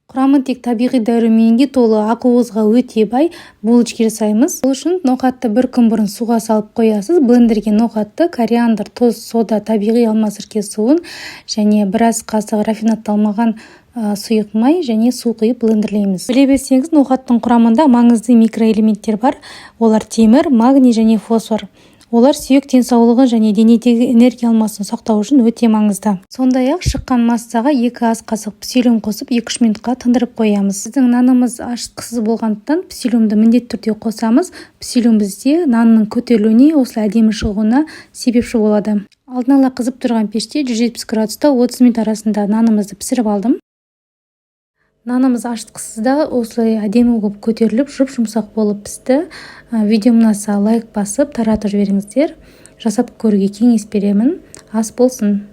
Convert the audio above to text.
Құрамы тек табиғи дәруменге толы, ақуызға өте бай булочки жасаймыз. Ол үшін ноқатты бір күн бұрын суға салып қоясыз. Блендерге ноқатты, кориандр, тұз, сода, табиғи алма сірке суын және біраз қасық рафинадталмаған сұйық май және су құйып, блендерлейміз. Біле берсеңіз, ноқаттың құрамында маңызды микроэлементтер бар. Олар: темір, магний және фосфор. Олар сүйек денсаулығын және денедегі энергия алмасын сақтау үшін өте маңызды. Сондай-ақ шыққан массаға 2 ас қасық псилиум қосып, 2-3 минутқа тындырып қоямыз. Біздің нанымыз ашытқысыз болғандықтан, псилиумды міндетті түрде қосамыз. Псилиум бізде нанның көтерілуіне, осылай әдемі шығуына себепші болады. Алдын ала қызып тұрған пеште 170 градуста 30 минут арасында нанымызды пісіріп алдым. Нанымыз ашытқысыз да осылай әдемі болып көтеріліп, жұп-жұмсақ болып пісті. Видеом ұнаса, лайк басып, таратып жіберіңіздер. Жасап көруге кеңес беремін. Ас болсын!